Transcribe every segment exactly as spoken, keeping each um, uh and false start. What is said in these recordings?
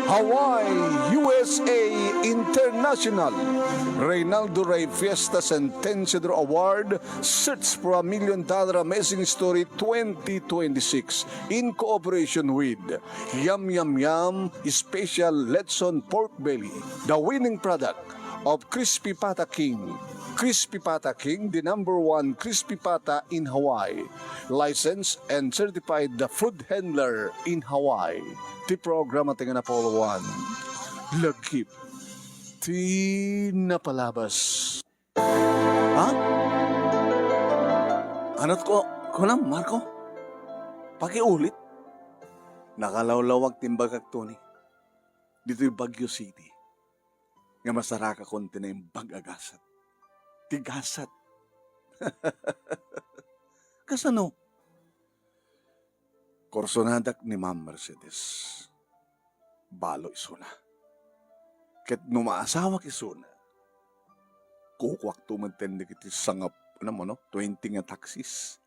Hawaii, U S A International. Reynaldo Rey Fiesta Sentenciador Award, Search for a Million Dollar Amazing Story twenty twenty-six, in cooperation with Yum Yum Yum Special Lechon Pork Belly, the winning product of Crispy Pata King. Crispy Pata King, the number one crispy pata in Hawaii. Licensed and certified the food handler in Hawaii. Ti programa ti nga napolo one. Lagip ti napalabas. Ha? Anat ko, kunam, Marco? Pakiulit? Nakalawlawag ti imbagak, Tony. Ditoy Baguio City. Nga masarakakon ti naimbag a gasat. Ti gasat. Kasano? Kursonadak ni Ma'am Mercedes. Balo isuna. Ket no maasawak isuna, kukuakto met ten dagiti sangap, ano mo, no? Twenty nga taxis.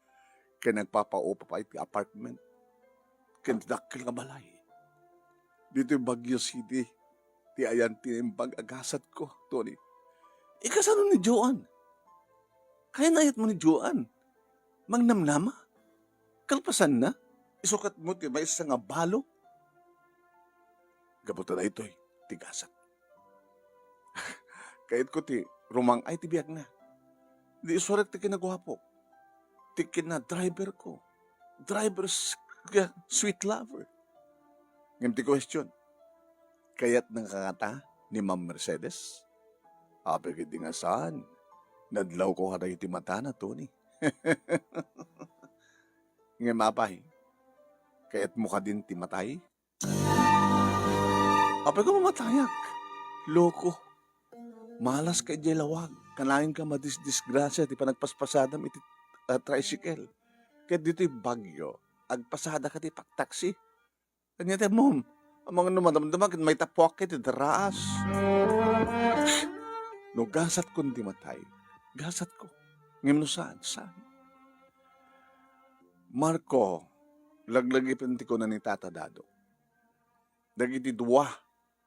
Ken nagpapaupa pay ti apartment. Ken ti dakkel nga balay. Ditoy Baguio City, ti ayan ti naimbag a gasatko, Tony. Ikasano ni Joan? Kayat mo ni Joan? Mangnamnama? Kalpasanna? Isukat mo ti maysa nga balo? Gapu ta daytoy ti gasat. Kayatko ti rumang-ay ti biagna. Di isurek ti kinaguapo. Ti kinadriver ko. Driver's, yeah, sweet lover. Ngem ti question, kayat na kangata ni Ma'am Mercedes? Apay ket di nga saan. Nadlawko kadagiti matana, Tony. Ngem apay, kayatmo kadin ti matay? Apay ka mamatayak? Loko. Malas ka idiay lawag. Kanayon ka madisdisgrasya ti panagpaspasadam iti, ah, tricycle. Ket ditoy Baguio, agpasada ka ti paktaksi. Ania ti ammom? Amangan no madamdama ket maitapuak iti daraas. No gasatkon ti matay, gasatko. Ngem no saan, saan. Marco, laglagipen ti kuna ni Tata Dado. Dagiti dua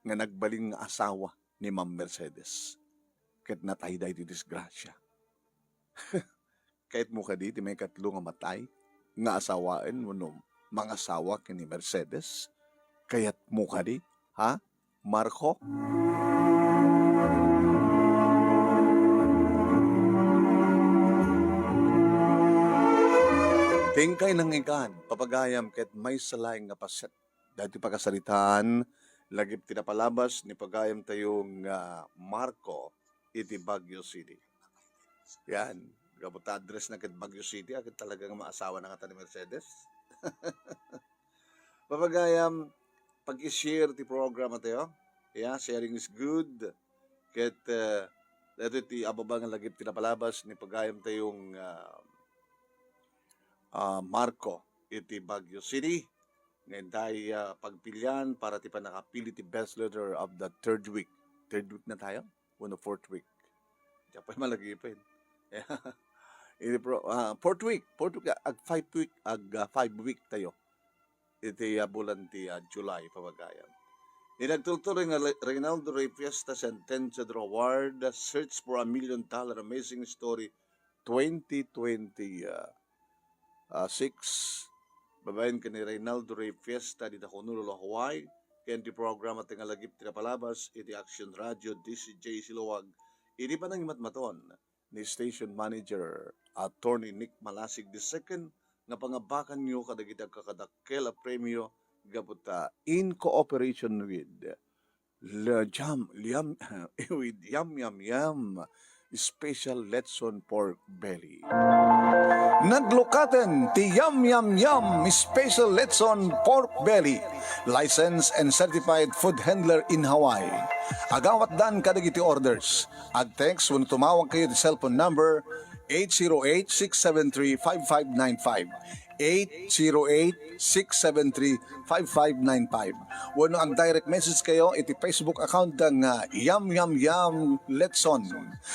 nga nagbalin nga asawa ni Ma'am Mercedes ket natayda iti disgrasya. Kayatmo kadi ti maikatlo nga matay nga asawaen wenno mangasawa ken ni Mercedes? Kayatmo kadi, ha, Marco? Ti inkay nangngegan, papagayam, ket maysa laeng nga paset dagiti pakasaritaan, lagip ti napalabas ni pagayamtayo nga Marco iti Baguio City. Yan. Gapu ta address na ket Baguio City, a, ket talaga nga maasawa na ngata ni Mercedes. Papagayam, pag-i-share ti programa tayo. Yeah, sharing is good. Ket, eh, daytoy ti ababa nga lagip ti napalabas ni pagayamtayo nga, ah, Marco iti Baguio City. Nga intay, ah, pagpilian para ti pannakapili ti best letter of the third week. Third week na tayo? Wenno fourth week? Diak pay malagipin. Ini pro-, ah, fourth week. Fourth week, ag five week, ag, ah, five week tayo. Iti, ah, bulan ti, ah, July, papagayam. Inagturtuloy nga Re-, Reynaldo Rey Fiesta Sentenciador Award, Search for a Million Dollar Amazing Story twenty twenty, ah, ah, six. Babaen ken ni Reynaldo Rey Fiesta dita Honolulu, Hawaii. Ken ti programa ti nga lagip ti napalabas iti Action Radio D C J Siluag. Idi panangimatmaton ni Station Manager Attorney Nick Malasig the second nga pangabakanyo kadagiti agkakadakkel a premio gapu ta in cooperation with Le Jam, Liam, with Yum Yum Yum Special Lechon Pork Belly. Naglukaten ti Yum Yum Yum Special Lechon Pork Belly, licensed and certified food handler in Hawaii. Agawatdan kadagiti orders. Ag-text wenno tumawag kayo ti cellphone number eight zero eight, six seven three, five five nine five. eight zero eight, six seven three, five five nine five. Wenno ag-direct message kayo iti Facebook account da nga Yum Yum Yum Letson.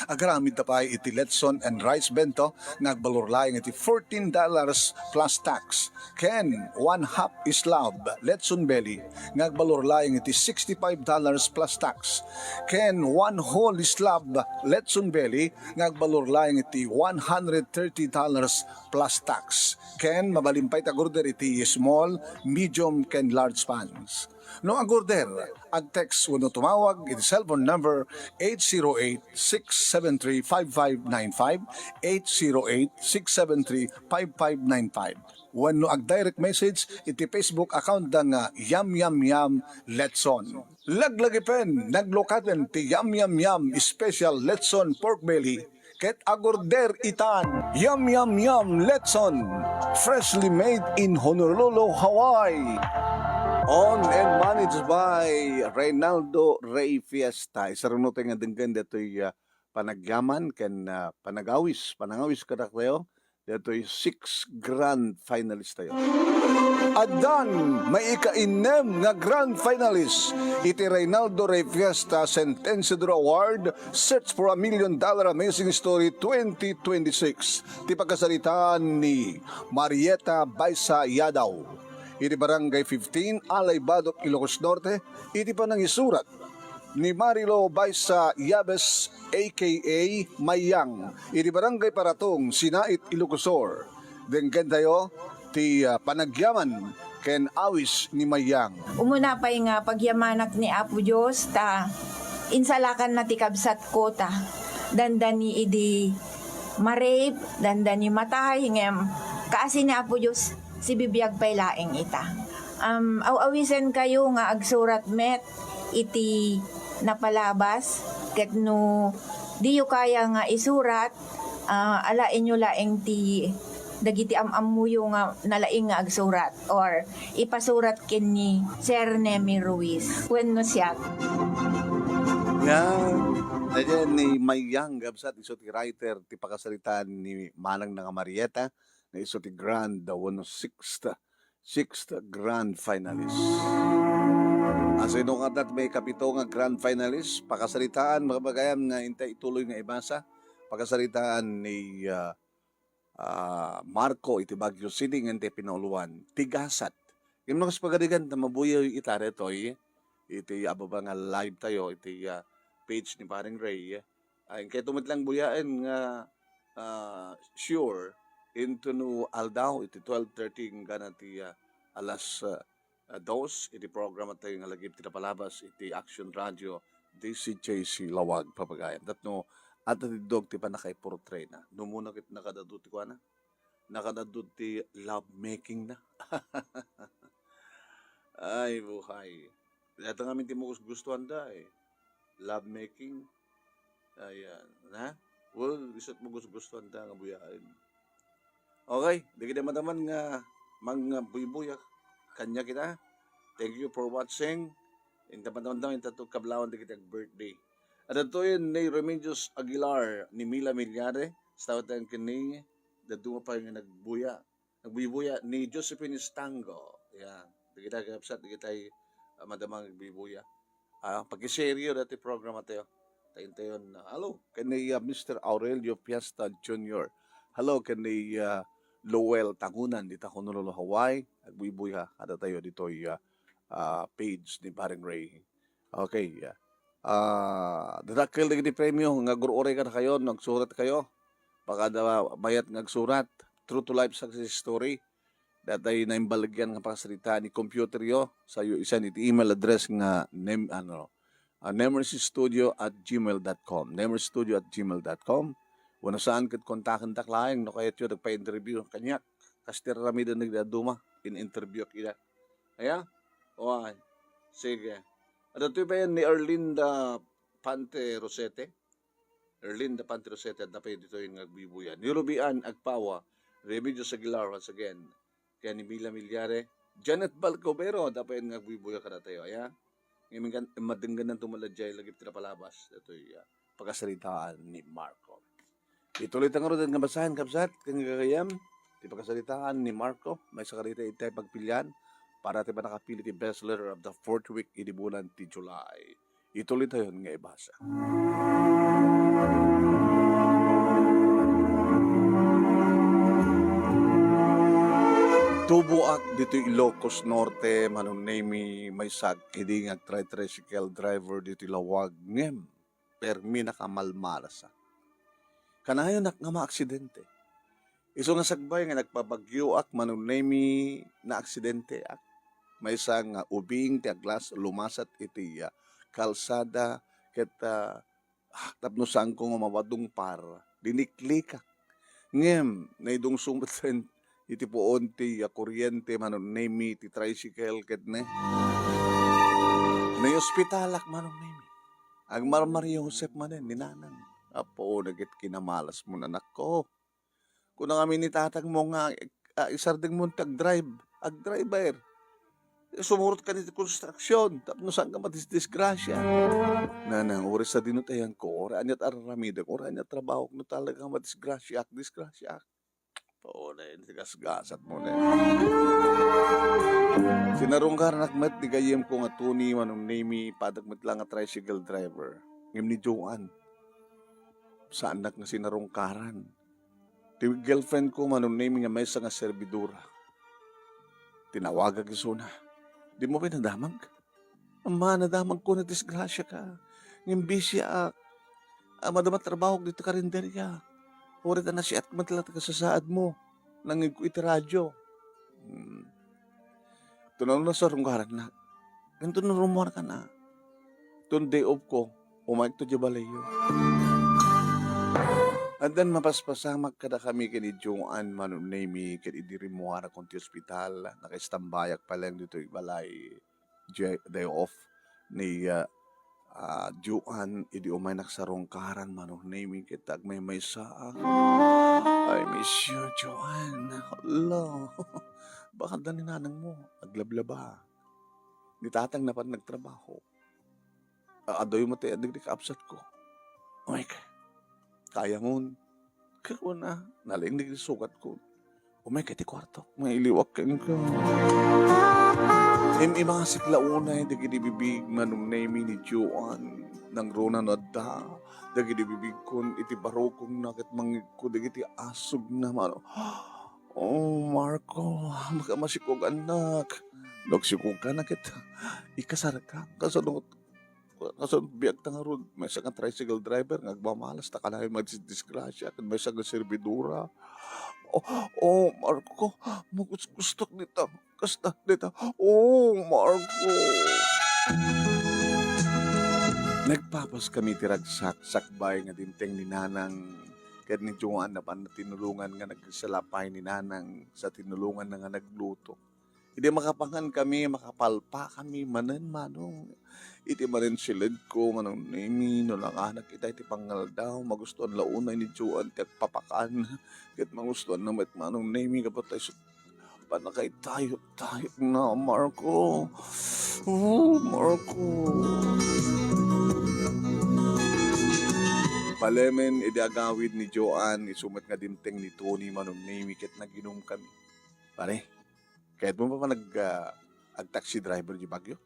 Agaramid ta pay iti letson and rice bento nga agbalor laeng iti fourteen dollars plus tax, ken one half slab letson belly nga agbalor laeng iti sixty-five dollars plus tax, ken one whole slab letson belly nga agbalor laeng iti one hundred thirty dollars plus tax, ken mabalin pay ta ag-order iti small, medium, ken large pans. No ag-order, ag-text wenno tumawag iti cellphone number eight zero eight, six seven three, five five nine five, eight zero eight, six seven three, five five nine five. Wenno ag-direct message iti Facebook account da nga Yum Yum Yum Letson. Laglagipen, naglukaten ti Yum Yum Yum Special Letson Pork Belly ket ag-order itan. Yum Yum Yum Letson, freshly made in Honolulu, Hawaii. Owned and managed by Reynaldo Rey Fiesta. Isarunotay nga denggen detoy, ah, panagyaman ken, ah, panagawis, panangawis kadaktayo. Detoy six grand finalist tayo. Addan, may ika-innem nga grand finalist iti Reynaldo Rey Fiesta Sentenciador Award, Search for a Million Dollar Amazing Story twenty twenty-six. Ti pakasaritaan ni Marieta Baisa Yadaw. Iti Barangay fifteen, Alay Badoc, Ilocos Norte, iti panangisurat ni Marilo Baisa Yabes, A K A Mayang, iti Barangay Paratong, Sinait, Ilocos Sur. Denggentayo ti, ah, panagyaman ken awis ni Mayang. Umuna pay nga pagyamanak ni Apo Dios ta insalakanna ti kabsatko ta dandani idi ma-rape, dandani matay, ngem kaasi ni Apo Dios, sibibiag pay laeng ita. Um, aw-awisenkayo nga agsurat met iti napalabas, ket no diyo kaya nga isurat, ah, alaenyo laeng ti dagiti am-ammoyo nga nalaing nga agsurat or ipasurat ken ni Sir Nemi Ruiz wenno siak. Nga, ayan ni Mayang, kabsat, isu ti writer ti pakasaritaan ni manangna nga Marieta, nga isu ti grand, uh, wenno sixth, sixth grand finalist. Asino nga dat may kapito nga grand finalist? Pakasaritaan, mga bagayam, nga intay ituloy nga ibasa. Pakasaritaan ni, uh, ah, Marco iti Baguio City, nga intay pinauluan. Tigasat. Ngem no kas pagarigan, ta mabuyaw ita detoy, iti ababa nga live tayo, iti, ah, page ni Paring Ray. Ay, kay tumit lang buyaen nga, ah, sure, into no aldaw, iti twelve thirty, inggana ti, ah, alas, ah, ah, dos, iti programa tayo nga lagip ti napalabas, iti Action Radio, D C J C Lawag, papagayan. Tapno, at ti dog ti panakaiportrayna. Numuna ket nakadadu ti kuana? Nakadadu ti love making na. Ay, buhay. Data ngamin ti magus-, gustuhan da, eh. Love making. Ayan, ha? Well, isut mo gus-, gustuhan da nga buyaen. Okay, dagiti madaman nga mangbuybuya kaniak ita. Thank you for watching. Inta madaman inta to kablawan dagiti ag-birthday. Adtoyen ni Remedios Aguilar, ni Mila Millares, stawatan ken ni dadduma pay nga nagbuya. Nagbuybuya ni Josephine Estango. Yan. Dagita kabsat, dagitay, ah, madama nga nagbuybuya. Ah, pakiseryo dati programa tayo. Tayo, tayo na. Hello, ken ni, ah, Mister Aurelio Fiesta Junior. Hello, ken ni, ah, Lowell Tangunan, dita Honolulu, Hawaii. Nagbuybuya, ada tayo ditoy, ah, ah, page ni Paring Ray. Okay, yeah. Ah, dadakkel dagiti premio nga agur-uray kadakayo no agsurat kayo. Baka da mayat nga agsurat. True to life success story. Datay naimbaligyan nga pakasaritaan ni computer yo. Sayo isan iti email address nga nem-, ano, ah, nemersystudio at gmail dot com. Nemersystudio at gmail dot com. Wenno saan ket kontaken dak laeng no kayat yo dagpa-interview kaniak. Kas ti aramiden dagiti dadduma, in-interview ak ida. Aya? Wan. Sige. Adtoy bayan ni Erlinda Pante Rosete. Erlinda Pante Rosete, adda pay ditoy nga agbuybuya. Ni Rubian Agpawa, Remedios Aguilar once again. Ken ni Mila Millares, Janet Balcobero, adda pay nga agbuybuya kadatayo, aya? Ngamin kan, madenggennan to man la jay lagip ti napalabas. Datoy, ah, pakasaritaan ni Marco. Ituloy ta ngarud nga basahen, kabsat, ken gagayam. ti pakasaritaan ni Marco, maysa kadagiti itay pagpilian para ti pannakapili ti best letter of the fourth week idi bulan ti July. Itulitayon nga ibasa. Tuboak ditoy Ilocos Norte, Manong Nemy, maysa idi nga agtri-tricycle driver ditoy Laoag, ngem permi nakamalmalasak. Kanayonak nga maaksidente. Isu nga sakbay nga nagpabagyoak, Manong Nemy, naaksidenteak. Maysa nga ubing ti aglas-, lumasat iti, ah, kalsada ket, ah, tapno saanko nga mapadungpar, diniklikak. Ngem, naidungso met laeng iti puon ti, ah, kuryente, Manong Nemy, ti tricycle ket ne. Naiospitalak, Manong Nemy. Agmarmariusep manen ni nanang. Apo, naget kinamalas mo, anakko. Kuna ngamin ni tatangmo nga, ah, isardengmo ti agdrive, agdriver. Sumurotka iti konstruksion, tapno saanka madisdisgrasia. Nanang, uray sadino ti ayanko, uray ania ti ar-aramidek, uray ania ti trabahok, no talaga madisgrasiaak, disgrasiaak. Paunay, gasgasat mo na. Sinarungkaranak met ti gayyemko nga Tony, Manong Nemy, padak met la nga tricycle driver. Ngem ni Joan, saannak nga sinarungkaran. Ti girlfriend ko, Manong Nemy, nga maysa nga servidora. Tinawagak isuna. Dimo pay nadamag? Ama, nadamagko, nadisgrasiaka. Ngem bisiaak. Amadama trabahok ditoy karinderia. Uray ta nasiat met la ti kasasaadmo. Nangngegko iti radio. Hmm. Ito na, nasarungkarannak. Ngem ito na, rummuarka na. Ito day off ko. Umayek to diay balayyo. Addan mapaspasamak kadakami ken ni Joan, Manong Nemy, ken idi rimmuarakon ti ospital, nakaistambayak pay laeng ditoy balay. J-, day off ni, ah, ah, Joan idi umaynak sarungkaran, Manong Nemy, ket agmaymaysaak. I miss you, Joan. Hala, baka adda ni nanangmo, aglablaba. Ni tatang napan nagtrabaho. Aaddayo met ti addegdek a absentko. Umayka. Kayamon. Ket kuna, nalaing dagiti sugatkon. Umayka iti kuartok, mailiwak kenka. Im-imasek la unay dagiti bibig, Manong Nemy, ni Joan. Nangruna no adda dagiti bibigkon iti barukongna ket mangngegko dagiti asugna, Manong. Oh, Marco, makamasikog, annak. No agsikogka na ket ikasarka. Kasano Kasano biagta ngarud, maysa nga tricycle driver nga agmamalas, ta kanayon madisgrasya, ken maysa nga servidora. Oh, oh, Marco, magugustuak dita. Kasta dita. Oh, Marco. Nagpapas kami ti ragsak, sakbay nga dimteng ni Nanang ken ni Joan, napan tinulongan nga nagsalapay ni Nanang sa tinulonganna nga nagluto. Idi makapangan kami, makapalpa kami manen, Manong. Iti manen siledko, Manong Nemy, no nanganak ita iti pangngaldaw, magustuan la unay ni Joan ti agpapakan. Ket magustuanna met, Manong Nemy, gapu ta isu ti pannakaitayot-tayotna, Marco. Oh, Marco. Palemen, idi agawid ni Joan, isu met nga dimteng ni Tony, Manong Nemy, ket nag-inum kami. Pare, kayatmo pa man ag-, ah, ag-taxi driver diay Baguio?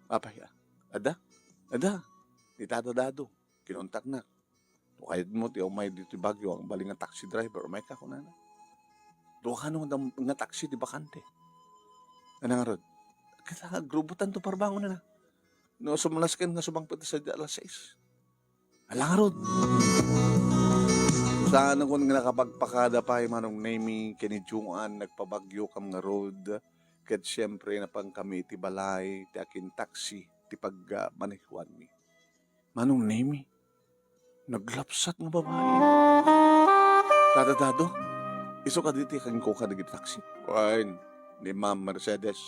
Apay, ah, adda? Adda. Ni Tata Dado, kinontaknak. No kayatmo ti umay ditoy Baguio, agbalin nga taxi driver, umayka, kunana. Duakano nga dam-, nga taxi ti bakante. Ana ngarud? Ket agrubotanto parbangon na. No sumlasken nga sumangpet ti sadi alas sais. Ala ngarud. Saan a kun nga nakapagpakada pay, Manong Nemy, ken ni Joan, nagpabaguakam ngarud, ket siempre, napankami iti balay ti akintaksi ti pagmanehoanmi. Manong Nemy, naglapsat nga babai. Tata Dado, isu kadi ti kenkuana dagiti taksi? Wen, ni Ma'am Mercedes.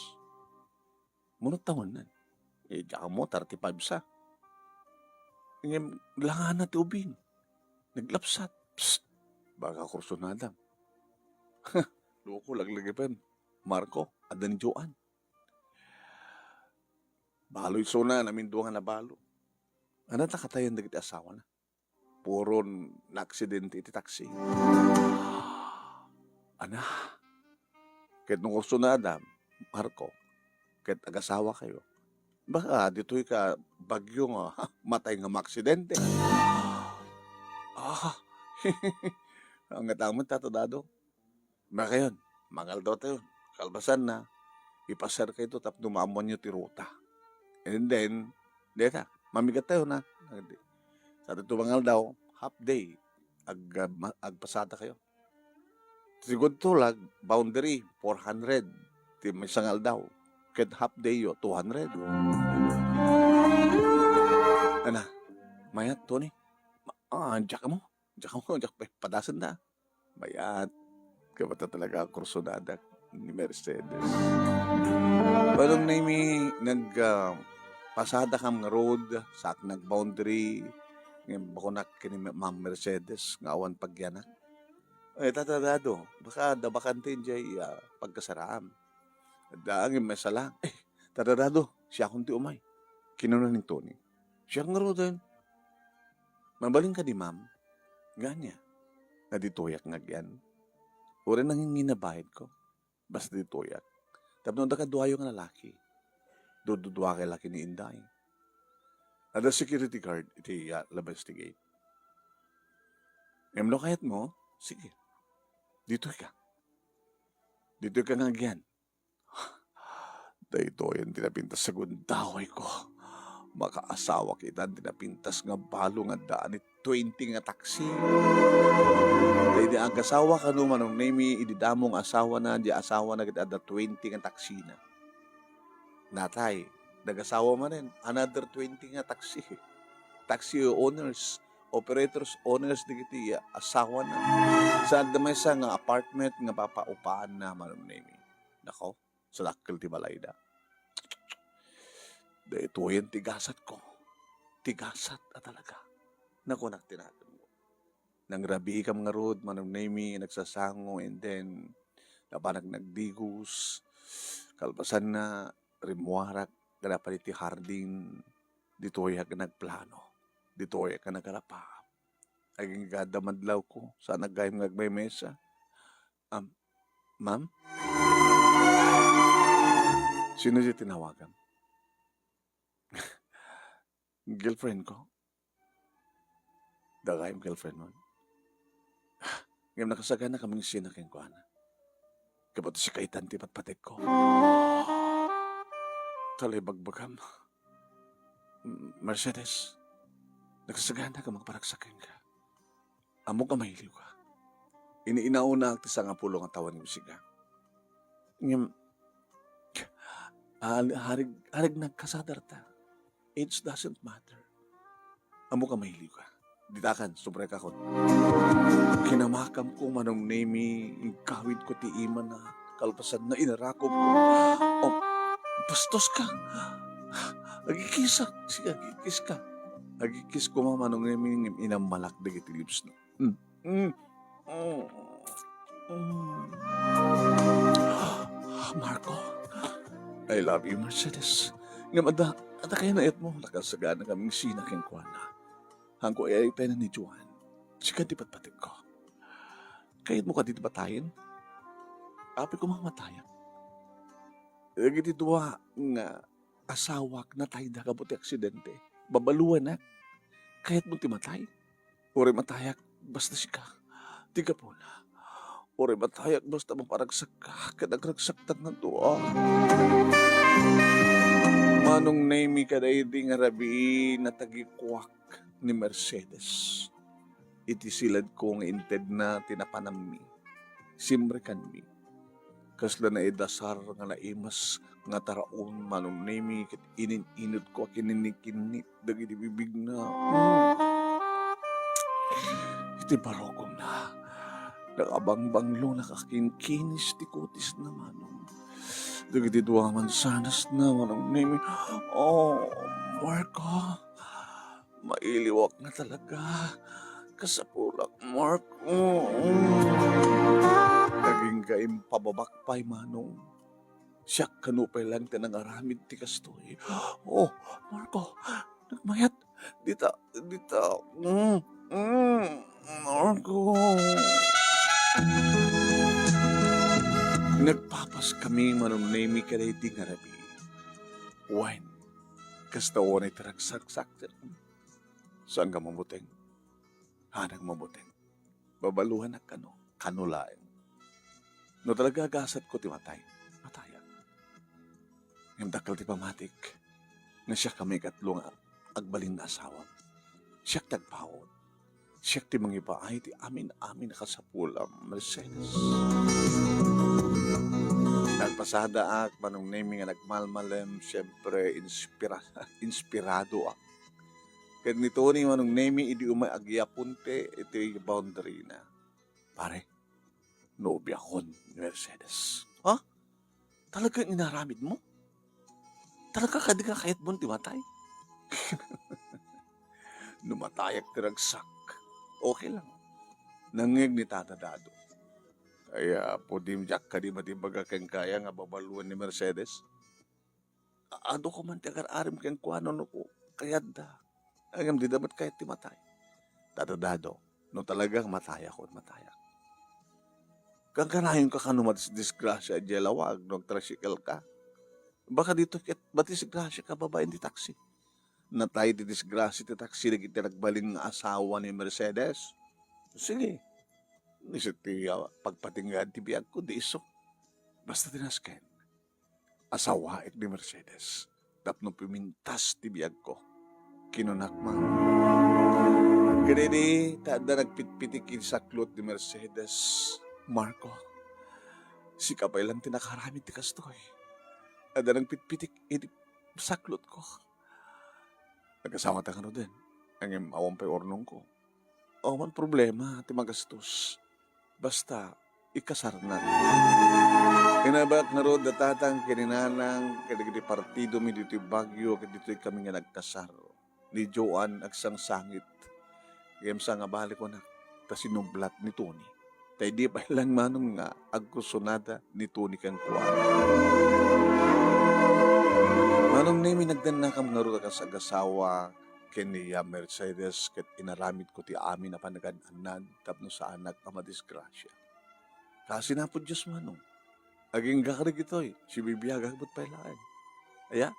Mano tawenna? Eh, diak ammo, thirty-five sa. Ngem, langana ti ubing. Naglapsat. Psst! Baka kursunadam. Loko, laglagipen. Marco, adda ni Joan. Balo isuna, namindua nga nabalo. Adda ta katayen dagiti asawana. Puron naaksidente iti taksi. Ana, ket no kursunada, Marco, ket agasawakayo, baka ditoy ka bagyo nga matay nga maaksidente. Ah, ang ngatamen, Tata Dado. Makayon, mangaldawtayon. Kalpasanna, ipasiarkayto tapno maammoanyo ti ruta. And then, deta, mamigattayo na. Sa dito mangaldaw, half day, ag-, ma-, agpasadakayo. Sigud tulag, boundary, four hundred. Ti maysa nga aldaw. Ket half day yo, two hundred. Ana, mayat, Tony? Ah, diak mo? Diak mo, diak pa-, padasen da. Mayat. Kabata talaga ang kursunada ni Mercedes. Manong Nemi, nag, ah, pasada kam nga road, sa nag-boundary, nga bakunak kini Ma-, Ma'am Mercedes, nga awan pagyanak. Eh, Tata Dado, baka adda bakante jay, ah, pagkasaraam. Adda angin may sala. Eh, Tata Dado, siakon ti umay. Kinuna ni Tony. Siak ngaruden. Mabalin kadi, ma'am? Nga ania? Nga ditoyak nga agyan. Uray nangingina bayadko. Basta ditoyak. Tapno adda kaduayo nga lalaki. Dududua kay laki ni Inday. Adda security guard iti, ah, labas ti gate. Ngem no kayatmo, sige. Ditoyka. Ditoyka nga agyan. Daytoyen ti napintas a gundawayko. Makaasawak itan ti napintas nga balo nga addaan iti twenty nga taksi. Daydi agasawak kano, Manong Nemi, idi damo nga asawana, di asawana ket adda twenty nga taksina. Natay, nagasawa manen, another twenty nga taksi. Taxi owners, operators, owners dagiti asawana. Sa adda maysa nga apartment nga papaupaanna, Manong Nemi. Nako, sadakkel ti balayda. Daytoyen ti gasatko. Ti gasat a talaga. Nakunak ti nakemko. Nangrabiikam ngarud, Manong Nemi, nagsasango, and then, napanak nagdigos. Kalpasanna, rimmuarak, kada pay ti hardin, ditoyak nagplano. Ditoyak nga nagarapaap. Agingga adda madlawko, saan gayam nga agmaymesa. Am, ma'am? Sino diay tinawagam? Girlfriendko. Dagayam girlfriendmon. Ngem nakasagana kami nga sina kenkuana. Kabato sika itan ti patpategko. Talay bagbagam. M-, Mercedes, nakasagana ka makaparagsak kenka. Ammok a mailiwka. Ini-inauna ti sangapulo nga tawen nga sika. Ngem, al-, harig, harig nagkasadarta. Age doesn't matter. Ammok a mailiwka. Ditakan, subrek akon. Kinamakamko, Manong Nemi, inkawidko ti imana, kalpasanna, inarakobko. Oh, bastoska. Agikissak, sige, agikisska. Agikis koma, Manong Nemi, ngem inammalak dagiti lips na. Mm. Mm. Mm. Mm. Marco, I love you, Mercedes. Ngem adda, adda kayatmo, nakasagana kaming sina kenkuana. Haanko a iyaytayan ni Juan. Sika ti patpategko. Kayatmo kadi ti matayen? Apay koma a matayak. Dagiti dua nga asawak natayda gapu ti aksidente. Babaluanak. Kayatmo ti matay? Uray matayak, basta sika. Ti gapuna. Uray matayak, basta maparagsakka, ket agragsaktan nga dua. Manong Nemi, kadaydi nga rabii, natagikuak ni Mercedes. Iti siladko nga intedna ti napanammi, simrekanmi. Kasla naidasar nga naimas nga taraon, Manong Nemi, ket inin-inutko a kininikinnit dagiti bibigna. Mm. Iti barukomna, nakabangbanglona a kinkinis ti kutisna, Manong. Dagiti dua mansanasna, Manong Nemi. Oh, Marco. Mailiwak nga talaga. Kasapulak, Marco. Nagingga impababak pay, Manong. Siak kano pay laeng ti nangaramid ti kastoy. Oh, Marco, nagmayat. Dita, dita. Mm, mm, Marco. Nagpapas kami, Manong Nemi, kadaydi nga rabii. Wen, kasta unay ti ragsaksak. Saan nga mabuteng? Hanag mabuteng. Babaluanak kano, kano laeng. No talaga agasatko ti matay, matayak. Ngem dakkel ti pamatik nga siak a maikatlo nga agbalin nga asawam. Siak ti agpaut. Siak ti mangipaay ti amin-amin a kasapulam, Mercedes. Nagpasadaak, Manong Nemi, nga nagmalmalem, siyempre, inspira-, inspiradoak. Ket ni Tony, Manong Nemi, idi umay agyapunte iti boundary na. Pare, nobiakon ni Mercedes. Ha? Talaga inaramidmo? Talaga kadi nga kayatmon ti matay? No matayak ti ragsak, okay lang. Nangngeg ni Tata Dado. Ay, Apo, diak kadi matibaga kenka aya nga babaluen ni Mercedes? A-, adu ko man ti agar-arim kenkuana no kayatda. Ngem dida met kayat ti matay. Tata Dado, no talagang matayakon, matayak. Gangganayonka kano madisgrasya idiay lawag no agtricycle ka. Baka ditoy ket madisgrasya ka babaen ti taxi. Natay ti disgrasya ti taxi dagiti nagbalin nga asawa ni Mercedes. Sige. Isu ti, ah, pagpatinggaan ti biagko, di isu. Basta ti nasken, asawaek ni Mercedes tapno pimintas ti biagko. Kinunak man. Kadaydi, ta adda nagpitpitik iti saklot ni Mercedes, Marco. Sika pay lang ti nakaramid ti kastoy. Adda nagpitpitik iti saklotko. Nagasawa ta ngaruden. Ngem awan pay urnongko. Awan problema ti magastos. Basta, ikasarnak. Inabak ngarud da tatang ken ni nanang, kadagiti partidomi ditoy Baguio, ket ditoy kami nga nagkasar. Ni Joan agsangsangit. Ngem sangabali kunak, ta sinublat ni Tony. Ta idi pay lang manong nga agkursunada ni Tony kenkuana. Manong Nemi, nagdannakam ngarud a kas agasawa ken ni, ah, Mercedes ket inaramidko ti amin a panagan-annad tapno saanak a madisgrasya. Kaasi napo Dios manong. Agingga kadagitoy, sibibiagak met pay laeng. Aya,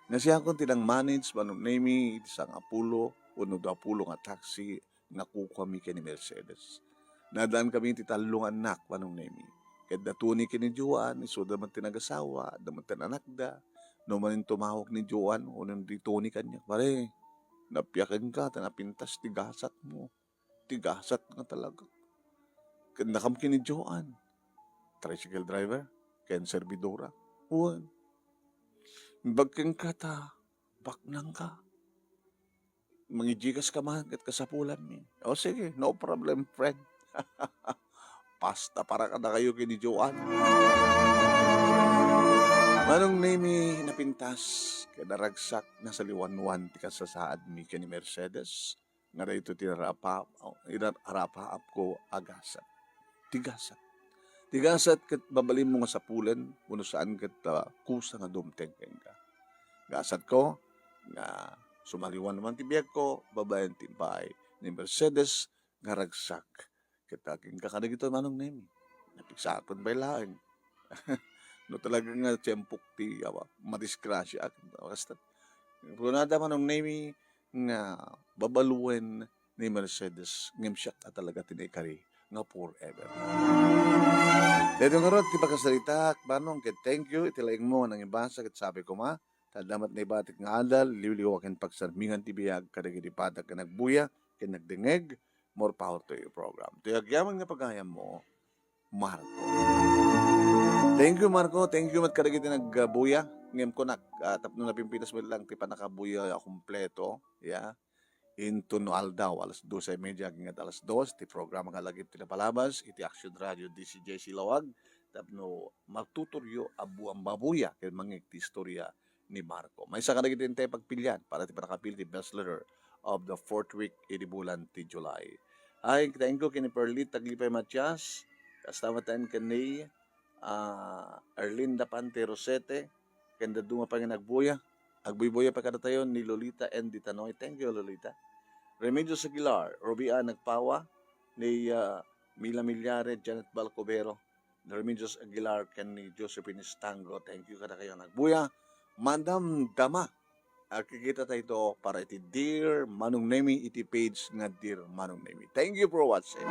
nga siakon ti nang-manage, Manong Nemi, iti sangapulo wenno duapulo nga taxi nga kukuami ken ni Mercedes. Naadaan kami iti tallo nga annak, Manong Nemi. Ket da Tony ken ni Joan, isuda met ti nagasawa, adda met ti anakda. No manen tumawag ni Joan, wenno ni Tony kaniak, "Pare, napiakenka ta napintas ti gasatmo." Ti gasat nga talaga. Ket nakam ken ni Joan, tricycle driver, ken servidora. Wen, imbag kenka ta baknangka. Mangi-Gcash ka man ket kasapulanmi. O sige, no problem, friend. Pasta para kadakayo ken ni Joan. Manong Nemi, napintas ket naragsak, nasaliwanwan ti kasasaadmi ken ni Mercedes. Nga daytoy ti inarapa-, inarapaapko a gasat. Ti gasat. Ti gasat ket mabalinmo nga sapulen wenno saan ket, ah, kusa nga dumteng kenka. Gasatko nga sumaliwanwan ti biagko babaen ti impaay ni Mercedes nga ragsak. Ket agingga kadagitoy, Manong Nemi. Napigsaakon pay laeng. No talaga nga tiempok ti, awa, madisgrasya, kasta. Kunada, Manong Nemi, nga babaluen ni Mercedes, ngem siak a talaga ti naikari nga forever. Daytoy ngarud ti pakasaritaak, Manong, ket thank you iti laingmo nga nangibasa ket sabi koma, ta adda met naibatik nga adal, liwliwa ken pagsarmingan ti biag kadagiti padana nga nagbuya ken nagdengngeg. More power to your program. Ti agyaman nga pagayammo, Marco. Thank you, Marco. Thank you met kadagiti nagbuya. Ngem kunak, ah, tapno napimpitas met lang ti pannakabuya a kompleto, ya. Inton no aldaw, alas doce y media agingga alas dos, ti programa nga lagip ti napalabas iti Action Radio D C J C Lawag, tapno magtuturyo a buang babuya ken mangngeg ti istorya ni Marco. Maysa kadagiti intay pagpilian para ti pannakapili ti best letter of the fourth week idi bulan ti July. Ay, thank you ken ni Perlit Taglipay Matias, kasta met ken ni, ah, Erlinda Pante Rosete, ken dadduma pay nga nagbuya. Agbuybuya pay kadatayo ni Lolita N. Ditanoy. Thank you, Lolita. Remedios Aguilar, Ruby Ann Nagpawa, ni, ah, Mila Millares, Janet Balcobero, ni Remedios Aguilar ken ni Josephine Estango. Thank you kadakayo a nagbuya. Madamdama. Agkikita tayo para iti Dear Manong Nemi iti page nga Dear Manong Nemi. Thank you for watching.